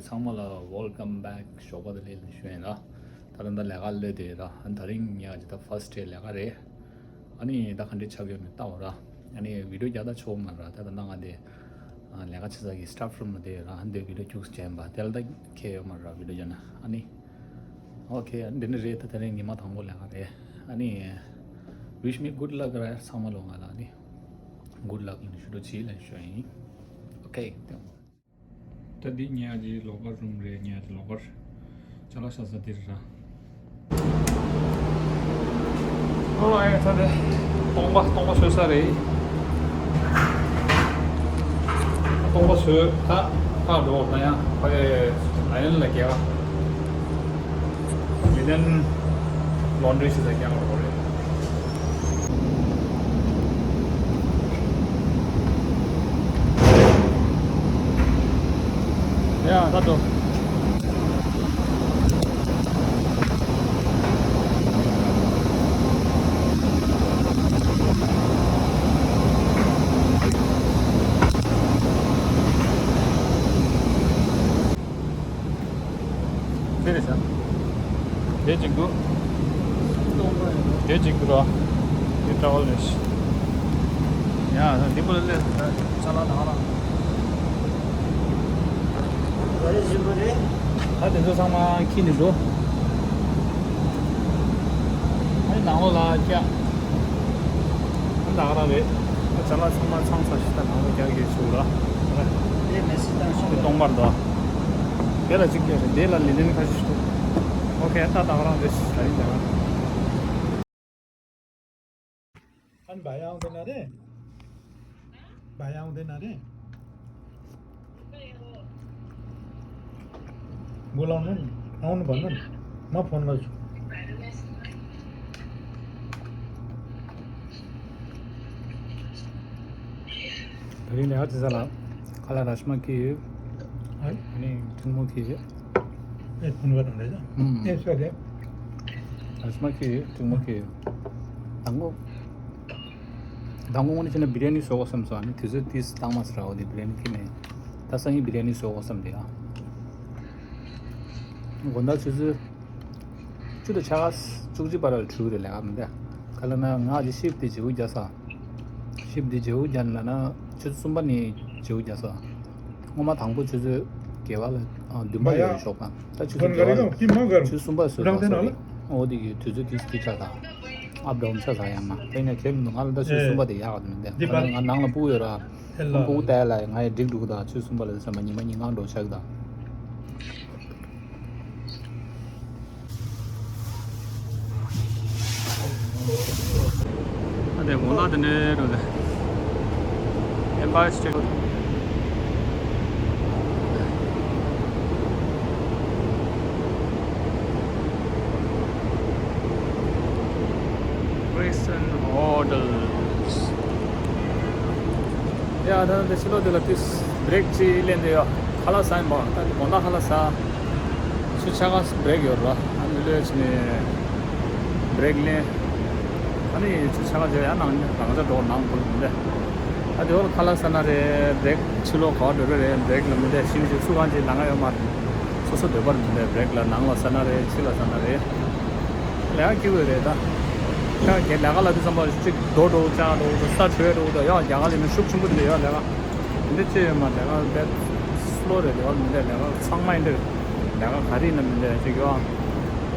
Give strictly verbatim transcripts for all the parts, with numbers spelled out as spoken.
ཚང་མ་ལ་welcome back ཞོགས་པ་བདེ་ལེགས་ཞུ་ཡིན་ར། ད་ལྟ་ད་ལས་ཀ་སླེབས་བསྡད་ར། ཨ་ད་རིང་ངས་ཨ་ཅེ་ད་first day ལས་ཀ་རེད། ཨ་ནི་ད་ག་འདྲ་ཆགས་ཡོད་མེད་ལྟ་བ་ར། ཨ་ནི་video རྒྱག་ད་ཆོག་མ་ར། ད་ད་ནང་ང་དེ་ཨ་ལས་ཀ་བྱེད་ས་གི་staff room ལ་བསྡད་ར། ཨ་འདི་video རྒྱུགས་བྱས་པ་དེ་ལ་ད་ཁྱད་ཡོད་མ་ར། video རྒྱག་ན་ཨ་ནི་okay ཨ་འདི་ནི་རེད། ད་ད་རིང་ཉི་མ་དང་པོ་ལས་ཀ་རེད། ཨ་ནི་wish me good luck ར་ཚང་མ་ལོ། ང་ལ་ཨ་ནི་good luck ཞུ་རོགས་བྱེད་ལ་ཞུ་ཡིན། okay ད་འདི་ངའི་ཨ་ཅེ་locker room རེད། ངའི་ཨ་ཅེ་locker ཅ་ལག་བཞག་ས་འདི་རེད་ར། ཨོ་ཨེ་ད་དེ་སྟོང་པ་སྟོང་པ་བཟོས་ས་རེད། སྟོང་པ་བཟོས་ད་ཕར་འགྲོ་ད་ཡང་ཕ་གི་iron ལ་རྒྱག་ག linen laundry བྱེད་ས་རྒྱག་ག་འགྲོ་རེད། ཡ་ད་དོ། འདི་རེད་ཤག་དེ་གཅིག་འདུག་དེ་གཅིག་འདུག་ར། དེ་travel རེད། ཡ་འདི་པོ་ལ་སླེབས་ས་ལ་ནང་རང་ག་རེ་བཞིན་པ་རེད། ད་དེ་ཚོ་ཚང་མ་ཁྱེར་ནས་འགྲོ། ཨ་ནི་ནང་ལོགས་ལ་བཀྱག་ད་ག་རང་རེད། ཨ་ཅ་ལག་ཚང་མ་ཚང་ཚར་ཤག་ད་ནང་ལོགས་རྒྱག་གི་ཡོད་ཚུལ་ར། དེ་མེ་སི་དང་ཤོག་དེ་སྟོང་པར་འདུག་དེ་ལ་གཅིག་བརྒྱབ་རེད། དེ་ལ་linen ཁ་ཤས་ཤིག་འདུག okay ད་ད་ག་རང་རེད། ད་རིང་ད་ག་རང་། ཨན་བ་ཡང་དེ་ན་རེད། བ་ཡང་དེ་ན་རེད། གོ་ལང་ནན་ཨང་ནི་བ་ནན་མ་ཕོན་ལ་ཆུ། དེ་རིང་ནས་ཨ་ཙི་ས་ལ་ཁ་ལ་ར་ཤི་མ་ཁི་ཡོད། ཨ་ནི་ཐུན་མོ་ཁི་ཡོད། ཨེ་ཕུན་པ་དང་རེད། ཨེ་ཤ་རེད། ར་ཤི་མ་ཁི་ཡོད། ཐུན་མོ་ཁི་ཡོད། དང་པོ། དང་པོ་དངོས་གནས་བྱས་ན་བི་རི་ཡ་ནི་བཟོ་དགོས་བསམ་སོང་། ཨ་ནི་དུས་ཚོད་ཏིས་བཏང་མ་སོང་ར། འོ་དེ་བི་རི་ཡ་ནི་ཁྱེར་ནས་ད་སང་ཉིན་བི་རི་ཡ་ནི་བཟོ་དགོས་བསམ་དེ་ཨ། དགོང་དག་ཆུ་ཚོད་བཅུ་དང་ཕྱེད་ཀ་བཅུ་གཅིག་བར་ལ་འགྲོ་གི་རེད་ལས་ཀ་མི་འདུག་ག་ལ་ན་ང་ཅི་ཤིབ་དེ་བརྗེ་པོ་རྒྱག་ས། ཤིབ་དེ་བརྗེ་པོ་རྒྱག་ན་ལ་ན་ཆུ་ཚོད་གསུམ་པ་ནས་བརྗེ་པོ་རྒྱག་ས། སྔོན་མ་དང་པོ་ཆུ་ཚོད་བརྒྱད་པ་ལ་ཨ་བདུན་པ་ཡོད་རེད་ཞོགས་པ། ད་ཆུ་ཚོད་བརྒྱད་པ་ལ་ཆུ་གསུམ་པ་བཟོས་པ་ས་རེད། འོ་དེ་གི་དུས་ཚོད་དེ་དེ་ཆགས་དང་། ཨབ་ཌའུན་ཆགས་ས་ཡང་མ་དེ་ནས་ཁྱེད་མི་འདུག་ང་ལ་ད་ཆུ་ཚོད་གསུམ་པ་དེ་ཡག་ག་མི་འདུག་ང་ནང་ལ་སྤུ་ཡོད་ར། སྤུ་བལྟས་ལ་ང་ཡི་འགྲིག་འགྲོ་གི་དང་ཆུ་ཚོད་གསུམ་པ་ལ་ཟེར་མ་ཉི་མ་ཉིན་གང་འགྲོ་ཆགས་གི་དང་། ཨ་དེ་མོ་ལ་དེ་ནས་འགྲོ་དེ། Empire State Western Hotels. ཡ་ད་ནི་ཕྱི་ལོགས་དེ་ལ་ཏིས་བྷི་རེག་ཅིག་ལེན་དེ་ཡོད། ཁ་ལག་ཟ་ཡིན་པ། ད་དགོང་དག་ཁ་ལག་ཟ། ཆུ་ཚོད་ཕྱེད་ཀ་བྷི་རེག་ཡོད་ར། ཨ་ནི་ལོས་ཕྱིན་ནས་བྷི་རེག་ལེན། ཨ་ནི་ཆུ་ཚོད་ཕྱེད་ཀ་བྱས་ཡང་ནང་ནང་ཆ་འགྲོ་ནང་འཁོར་མི་འདུག་ཨ་དེ་བོར་ཁ་ལག་ཟ་ན་རེད། བྷི་རེག་ཕྱི་ལོགས་ག་བ་འགྲོ་རེད། བྷི་རེག་ལ་མི་འདུག་ཕྱི་ནས་ཆུ་ཚོད་གང་ཅིག་ལ་ང་ཡོད་མ་རེད། སོ་སོ་འདོད་པར་མི་འདུག་བྷི་རེག་ལ་ནང་ལ་ཟ་ན་རེད། ཕྱི་ལ་ཟ་ན་རེད། ལས་ཀ་སྐྱིད་པོ་རེད་ད། ཁ་གེ་ལས་ཀ་ལ་དུས་ཙམ་པ་གཅིག་རྡོ་འགྲོ་ཅག་འགྲོ་ས་བྲོས་འགྲོ་ད་ཡོད། རྒྱ་གར་ལ་ནི་ཤུགས་ཆེན་པོ་དེ་འདྲ་ཡོད། ལས་ཀ་འདི་ཅི་ཡོད་མ། ལས་ཀ་བེད་སི་ལོ་རེད། ལས་ཀ་མི་འདུག་ལས་ཀ་ཚང་མ་ཡིན་འདིར་ལས་ཀ་ག་རེ་ཡིན་ན་མི་འདུག་ཅིག་ཡོད་ཨ།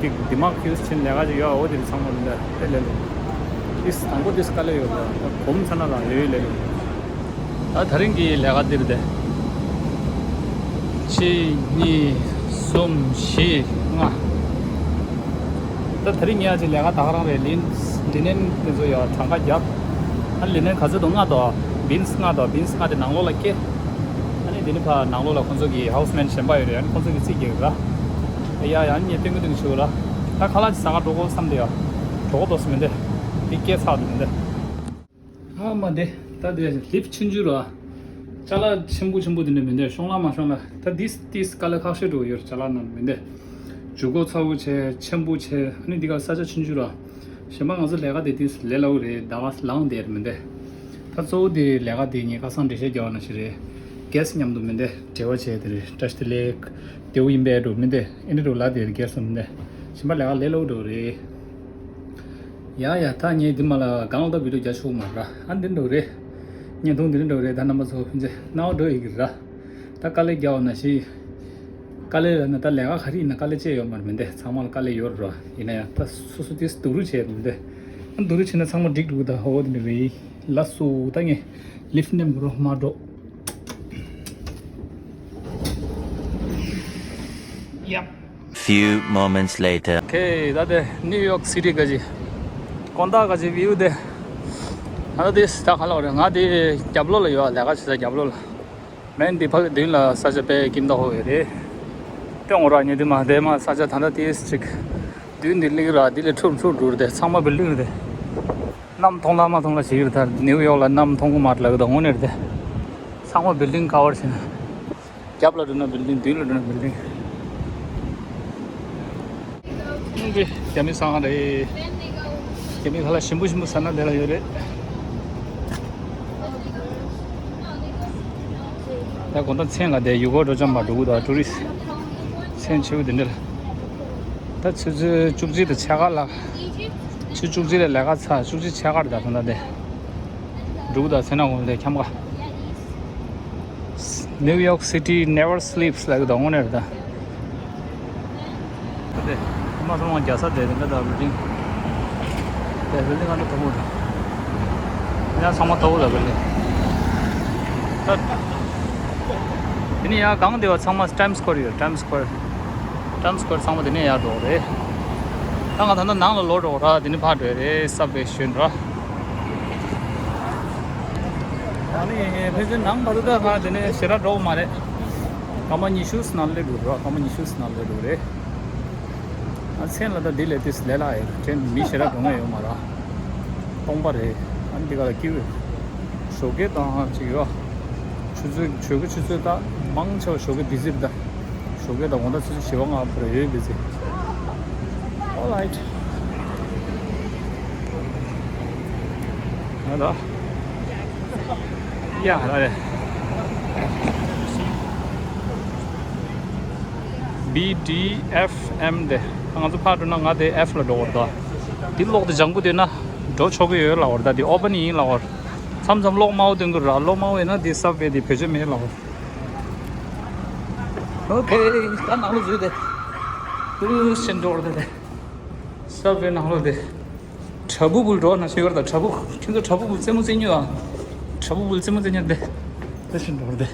ཅིག་དི་མག་ཡུ་སི་བྱེད་ལས་ཀ་ཅིག་ཡོད་ཨ། འོ་དེ་རིགས་ཚང་མ་མི་འདུག་དེ་ལས་ལུགས་ཏིས་དང་པོ་ཏིས་དཀའ་ལས་ཡོད་པ་གོམས་ཚ་ན་ལ་ཡོད་ཡོད་ལས་ལུགས། ད་དེ་རིང་གི་ལས་ཀ་འདིར་དེ། གཅིག་གཉིས་གསུམ་བཞི་ལྔ། ད་དེ་རིང་ངས་ཅིག་ལས་ཀ་ད་ག་རང་རེད། ལིན་ལི་ནན་དེ་ཚོ་ཡང་གྲངས་ཀ་བརྒྱབ། ཨ་ལི་ནན་ག་ཚོད་འདུག་ལྔ་འདུག་བིན་སི་ལྔ་འདུག་བིན་སི་ལྔ་དེ་ནང་ལོགས་ལ་སྐྱེལ། ཨ་ནི་དེ་ནི་ཕ་ནང་ལོགས་ལ་ཁོང་ཚོ་གི་ཧའུ་སི་མན་གཞན་པ་ཡོད་རེད། ཨ་ནི་ཁོང་ཚོ་གི་རྩིས་རྒྱག་གི་ར། ཡ་ཡ་ཨ་ནི་ངས་སྟོན་གི་སྟོན་གི་བྱེད་གི་ར། ད་ཁ་ལག་ཅིག་ཟ་ག་འགྲོ་དགོས་བསམ་དེ་ཡ། འགྲོ་གི་འདུག་སེ་མི་འདུག་དེ་སྐྱེལ་ཚར་འདུག་མི་འདུག་ཨ་མ་དེ། ད་དེ་ལིབ་ཆུང་ཆུང་ར། ཅ་ལག་ཆེན་པོ་ཆེན་པོ་དེ་འདྲ་མི་འདུག་ཤོང་ལ་མ་ཤོང་ལ། ད་དིས་དིས་དཀའ་ལས་ཁག་ཤོས་འགྲོ་ཡོད། ཅ་ལག་ནང་མི་འདུག་ཇུས་འགོད་ཚ་བོ་བྱས་ཆེན་པོ་བྱས། ཨ་ནི་འདི་ག་ས་ཆ་ཆུང་ཆུང་ར། གཞན་པ་ང་ཚོ་ལས་ཀ་དེ་དིས་ལས་སླ་བོ་རེད། ཟླ་བ་ལངས་བསྡད་མི་འདུག་ད་གཙོ་བོ་དེ་ལས་ཀ་དེ་ངས་ཁ་སང་འགྲེལ་བཤད་རྒྱག་པ་ནང་བཞིན་རེད། གེ་སི་མཉམ་དུ་མི་འདི་འབྲེལ་བ་བྱས་དེ་རེད། བཀྲ་ཤིས་བདེ་ལེགས། བདེ་པོ་ཡིན་པའི་འགྲོ་མི་འདི་ཨེ་འདྲ་འགྲོ་ལ་དེ་རེད། གེ་སི་མི་འདི་གཞན་པ་ལས་ཀ་ལས་སླ་པོ་འགྲོ་རེད། ཡ་ཡ། ད་ངས་འདི་མ་ལ་གང་ལ་ད་བི་ཌིའོ་རྒྱག་ཆོག་མ་ར། ཨ་འདི་འགྲོ་རེད། བརྙན་ཐུང་འདི་འདྲ་འགྲོ་རེད། ད་རྣམ་པ་ཚོ་ཕན་ཆད་སྣང་བ་འགྲོ་ཡི་གི་ར། ད་དཀའ་ལས་རྒྱག་པ་ན་ཞིག་དཀའ་ལས་ལ་ན་ད་ལས་ཀ་ག་རེ་ཡིན་ན་དཀའ་ལས་ཅི་ཡོད་མ་རེད། མི་འདི་ཚང་མ་ལ་དཀའ་ལས་ཡོད་ར། ཡིན་ན་ཡང་ད་སོ་སོ་དེ་སྡུག་རུས་བྱས་མི་འདི་ཨ་སྡུག་རུས་བྱས་ན་ཚང་མ་འགྲིག་འགྲོ་གི། ད་ཧོ་དེ་འདྲ་རེད། ལགས་སོ། ད་ངས་ལིཕ་ནེམ་རོ་མ་འགྲོ། ཡབ། Few moments later. ཁེ་ད་དེ་ནིའུ་ཡོག་སི་ཊི་ག་ཅི་དགོང་དག་ག་ཅི་བིའུ་དེ། ང་ད་དེ་ད་ག་ལ་རེད། ང་དེ་རྒྱབ་ལོགས་ལ་ཡོད། ལས་ཀ་བྱེད་ས་རྒྱབ་ལོགས་ལ། མན་དེ་ཕ་གི་མདུན་ལ་ས་ཆ་དཔེ་སྐྱིད་མདོག་ཁ་པོ་ཡོད་རེད། དེ་འོང་ར་ཉེ་དུ་མ་དེ་མ་ས་ཆ་ད་ལྟ་དེ་ཅིག་མདུན་དེ་སླེབས་ར། དེ་ལས་འཁྲུག་འཁྲུག་འགྲོ་རེད། དེ་ཚང་མ་བིལ་ཌིང་རེད། གནམ་མཐོང་ལ་མ་མཐོང་ལ་ཞིག་རེད། ད་ནིའུ་ཡོག་ལ་གནམ་མཐོང་གི་མ་རེད་ལབ་གི་འདུག་དངོས་གནས་རེད། དེ་ཚང་མ་བིལ་ཌིང་ཀ་བར་བྱས་ན། རྒྱབ་ལ་འགྲོ་ན་བིལ་ཌིང་། མདུན་ལ་འགྲོ་ན་བིལ་ཌིང་། ཨུང་། དེ་རྒྱ་མི་ཟ་ཁང་རེད། རྒྱ་མི་ཁ་ལག་ཞིམ་པོ་ཞིམ་པོ་ཟ་ན་དེ་ལ་ཡོད་རེད། ད་དགོང་དག་མཚན་ལ་དེ་ཡུལ་སྐོར་སྤྲོ་འཆམ་པ་འགྲོ་གི་འདུག་ཊུ་རི་སི་ཊི་མཚན་ཆེ་བོ་དེ་འདྲ་ལ། ད་ཆུ་ཚོད་བཅུ་གཅིག་དང་ཕྱེད་ཀ་ལ། ཆུ་བཅུ་གཅིག་ལ་ལས་ཀ་ཚར། བཅུ་གཅིག་ཕྱེད་ཀ་རེད། ད་ད་ལྟ་དེ་འགྲོ་གི་འདུག་མཚན་ནག་གུང་དེ་འཁྱམ་ག New York City never sleeps ལབ་གི་འདུག་དངོས་གནས་རེད་ད། དེ་ཁོ་མ་ཚང་མ་རྒྱ་ས་དེ་དེ་འདྲ་ད་བིལ་ཌིང་། དེ་བིལ་ཌིང་ཨ་འདྲ་མཐོ་པོ་རེད། ཡང་ཚང་མ་མཐོ་པོ་ད་བིལ་ཌིང་། ད་དེ་ནས་ཡང་སྒང་དེ་བ་ཚང་མ་ཊའིམ་སི་ཀོར་ཡོད། ཊའིམ་སི་ཀོར། ཊའིམ་སི་ཀོར་ཚང་མ་དེ་ནས་ཡར་འགྲོ་རེད། ད་ང་ད་ལྟ་ནང་ལ་ལོག་འགྲོ་ར། དེ་ནས་ཕར་འགྲོ་རེད། སབ་ཝེ་ཞོན་ར། ཨ་ནི་ཕལ་ཆེར་ནང་བར་དུ་ད་ང་དེ་ནས་ཞེ་དྲག་འགྲོ་གི་མ་རེད། སྐར་མ་ཉི་ཤུ་ཙམ་ནང་སླེབས་འགྲོ་ར། སྐར་མ་ཉི་ཤུ་ཙམ་ནང་སླེབས་འགྲོ་རེད། ཨ་མཚན་ལ་ད་འདི་ལས་དུས་ལས་སླ་ཡོད། ཕལ་ཆེར་མི་ཞེ་དྲག་འགྲོ་མཁན་ཡོད་མ་རེད། སྟོང་པ་རེད། ཨ་ནི་འདི་ག་ལ་ཀིའུ་ཡོད། ཞོགས་ཀས་དང་ཅིག་ཡོད། ཆུ་ཚོད་ཞོགས་ཀས་ཆུ་ཚོད་ད་མང་ཆེ་བ་ཞོགས་ཀས་བི་ཛི་རེད་ད། ཞོགས་ཀས་དང་དགོང་དག་ཆུ་ཚོད་བཞི་པ་ལྔ་པ་རེ་ཡོད་བི་ཛི། All right. ང་ད་ཡ་ཧ་རེ། བི་ཌི་ཨེཕ་ཨེམ་དེ། ང་ཚོ་ཕར་འགྲོ་ན་ང་དེ་ཨེཕ་ལ་འགྲོ་དགོས་རེད་ད། འདི་ལོག་སྟེ་ལྗང་གུ་དེ་ན་འགྲོ་ཆོག་གི་ཡོད་ལབ་པ་རེད་ད། འདི་ཨོ་པན་ཡིན་ལབ་པ་རེད། མཚམས་མཚམས་གློག་དམར་པོ་སྟོན་གི་ར། གློག་དམར་པོ་ཡིན་ན་འདི་སབ་ཝེ་འདི་བེད་སྤྱོད་མེད་ལབ་པ་རེད། ཨོ་ཁེ། ད་ནང་ལ་འཛུལ་ཏེ། ཏུ་ཕྱིན་འགྲོ་བར་དེ། སབ་ཝེ་ནང་ལ་དེ། བྲག་ཕུག་བུལ་འགྲོ་ན་ཤེས་ཡོད་ད། བྲག་ཕུག་ཁྱོད་ཚོ་བྲག་ཕུག་བུལ་རྩེད་མོ་རྩེ་མྱོང་ཨ། བྲག་ཕུག་བུལ་རྩེད་མོ་རྩེ་མྱོང་དེ། དེ་ཕྱིན་འགྲོ་བར་དེ།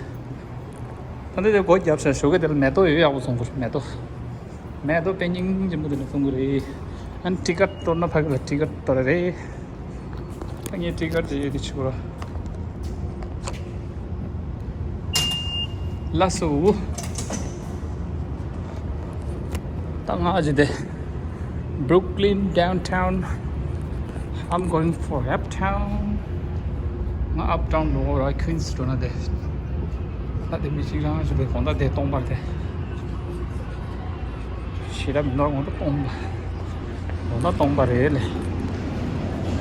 ད་འདི་དེ་སྒོ་བརྒྱབ་ཤག་ཞོགས་ཀས་དེ་ལ་མེ་ཏོག་ཡོད་ཡག་པོ་བཙོང་གི་རེད། མེ་ཏོག་མེ་ཏོག་དཔེ་སྙིང་རྗེ་མོ་དེ་ལ་བཙོང་གི་རེད། ཨ་ནི་ཊི་ཀཊ་གཏོར་ན་ཕ་གི་ལ་ཊི་ཀཊ་གཏོར་རེད། ད་ངས་ཊི་ཀཊ་དེ་ཡོད་དེ་ཆུ་ར། ལགས་སོ། ད་ང་ཨ་ཅེ་དེ། Brooklyn downtown. I'm going for uptown. ང་ཨབ་ཊའུན་འགྲོ་ར། ཁུན་སི་འགྲོ་ན་དེ། ད་དེ་མི་གཅིག་རང་ཞིག་དེ་དགོང་དག་དེ་སྟོང་པར་དེ། ཞེ་དྲག་མི་འདུག་དགོང་དག་སྟོང་པ། དགོང་དག་སྟོང་པ་རེད་ལེ།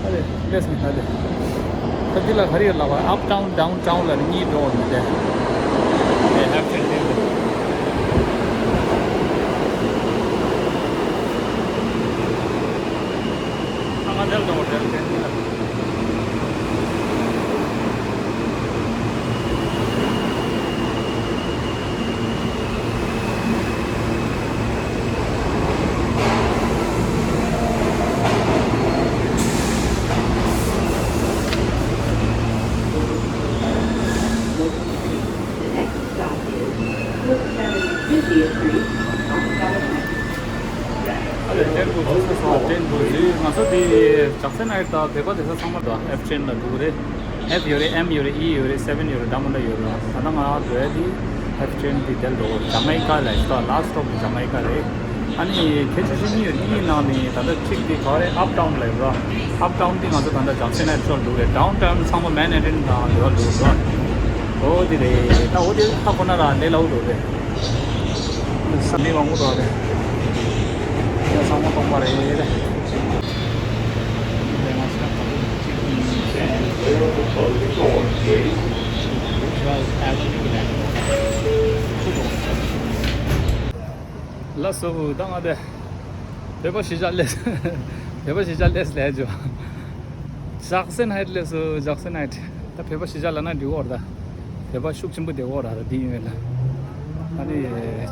ཨ་རེ་ལེ་སོང་ད་དེ། ད་འདི་ལ་ག་རེ་ཡོད་ལབ་པ། ཨབ་ཊའུན་ཌའུན་ཊའུན་ལ་གཉིས་འགྲོ་བ་མི་དེ། དེ་ཧེབ་ཆེན་དེ་འདུག་ཨ་ང་དེར་འགྲོ་བ་རེད་དེ་འདི་ལ། ཨ་ལས་ཊེན་པོ་ཇི་སོང་ཊེན་པོ་ཇི། ང་ཚོ་དེ་ཇག་སན་ཨའིཊ་དང་བོད་པ་དེ་ཚོ་ཚང་མ་དང་ཨེཕ་ཊེན་ལ་འགྲོ་གི་རེད། ཨེཕ་ཡོད་རེད། ཨེམ་ཡོད་རེད། ཨི་ཡོད་རེད། སེ་བེན་ཡོད་རེད། འདྲ་མི་འདྲ་ཡོད་རེད། ད་ལྟ་ང་འགྲོ་ཡ་དེ་ཨེཕ་ཊེན་དེ་དེར་འགྲོ་གི་རེད། ཇ་མའི་ཀ་ལ་ད་ལཱ་སི་ཊོབ་དེ་ཇ་མའི་ཀ་རེད། ཨ་ནི་ཁྱད་ཆོས་གཞན་གཉིས་ཡོད། གཉིས་ནང་ནས་ད་ལྟ་གཅིག་དེ་ག་རེ་ཨབ་ཊའུན་ལ་ཡོད་ར། ཨབ་ཊའུན་དེ་ང་ཚོ་ད་ལྟ་ཇག་སན་ཨའིཊ་ཚོར་འགྲོ་གི་རེད། ཌའུན་ཊའུན་ཚང་མ་མན་ཧེ་ཊན་དང་འདི་བ་འགྲོ་གི་རེད། འོ་དེ་རེད། ད་འོ་དེ་ཧ་གོ་ན་ར་ལས་སླ་པོ་འགྲོ་གི་རེད། ས་མི་མང་པོ་འགྲོ་གི་རེད། ཡ་ཚང་མ་སྟོང་པ་རེད། They must have a little chicken in there. Which was, I don't think it had ལགས་སོ། ད་ང་དེ་བོད་པ་གཞིས་ཆགས་སླེབས། བོད་པ་གཞིས་ཆགས་སླེབས་ལས་ཇོ། ཇག་སན་ཧའེཊ་སླེབས་སོ། ཇག་སན་ཧའེཊ། ད་བོད་པ་གཞིས་ཆགས་ལབ་ན་འགྲིག་གོ་རེད། ད་བོད་པ་ཤུགས་ཆེན་པོ་བསྡད་ཡོད་རེད་ད་འདི་ཡོད་ལ། ཨ་ནི་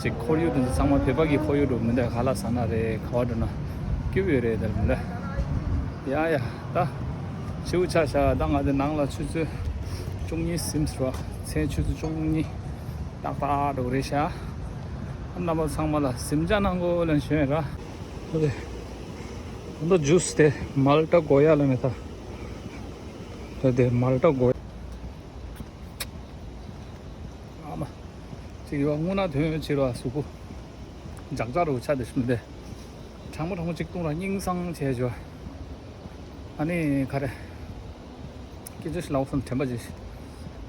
ཅིག་ཁོར་ཡུག་དེ་ཚོ་ཚང་མ་བོད་པ་གི་ཁོར་ཡུག་འདྲ་མི་འདུག་ག་ལ་ཟ་ན་རེད། ག་བ་འགྲོ་ན་སྐྱིད་པོ་ཡོད་རེད་ད་མི་འདུག་ཡ་ཡ། ད་ཕྱི་པོ་ཆགས་ཤག་ད་ང་དེ་ནང་ལ་ཆུ་ཚོད་བཅུ་གཉིས་ཟིན་སོང་། མཚན་ཆུ་ཚོད་བཅུ་གཉིས་ཏག་ཏག་འགྲོ་གི་རེད་ཤག་རྣམ་པ་ཚང་མ་ལ་གཟིམ་འཇག་གནང་གོ་ལབ་ཞུ་ཡ་ར། ཨོ་དེ་ཨོ་ད་ཇུས་དེ་མལ་ཏ་གོ་ཡ་ལབ་ནས་ད། ཨོ་དེ་མལ་ཏ་གོ་ཡ། ཨ་མ། ཅིག་ཡོད་རྔུལ་ནག་ཐོན་ཡོད་ཕྱིར་བ་གཟུགས་པོ། འཇག་འཇག་རུ་ཆ་དེ་ཞིམ་དེ། གྲང་མོ་གྲང་མོ་ཅིག་བཏུང་ར་སྙིང་སང་བྱས་བྱོས། ཨ་ནི་ག་རེ། སྐད་ཆ་ཞིག་ལབ་བསམ་དྲན་པ་ཅིག་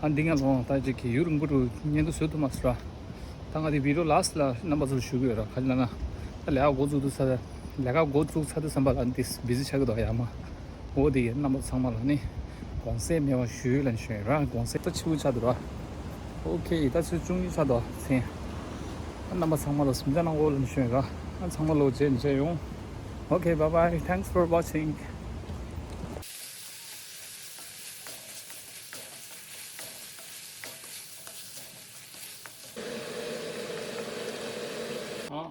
ཨ་འདི་ང་ལོང་ད་ཅིག་གི་ཡུན་རིང་པོ་རུ་བརྙན་ཐུང་བཟོ་ཐུབ་མ་སོང་ར། ད་ང་དེ་བི་ཌིའོ་ལ་སི་ཊི་ལ་རྣམ་པ་ཚོར་ཞུ་གི་ཡོད་ར། ག་ཅི་ལབ་ན། ད་ལས་ཀ་འགོ་བཙུགས་དུས་ས། ལས་ཀ་འགོ་བཙུགས་ཚར་དུས་བསམ་པ་ལ་འདི་བི་ཟི་ཆགས་ཀྱི་འདུག་ཡ་མ། འོ་དེ་ཡི་རྣམ་པ་ཚང་མ་ལ་ནི་དགོངས་སེལ་མེད་པ་ཞུ་ལབ་ཞུ་ཡིན་ར། དགོངས་སེལ་ད་ཕྱི་པོ་ཆགས་འདུག་ར། ཨོ་ཁེ། ད་ཆུ་ཆུང་ཆུང་ཆགས་འདུག་མཚན། རྣམ་པ་ཚང་མ་ལ་གཟིམ་འཇག་གནང་གོ་ལབ་ཞུ་ཡིན་ར། ཨ་ཚང་མ་ལོ་རྗེས་མཇལ་ཡོང་། Okay, bye bye. Thanks for watching. ཨ།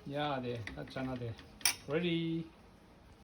ཡ་དེ་ད་ཅ་ན་དེ་ready.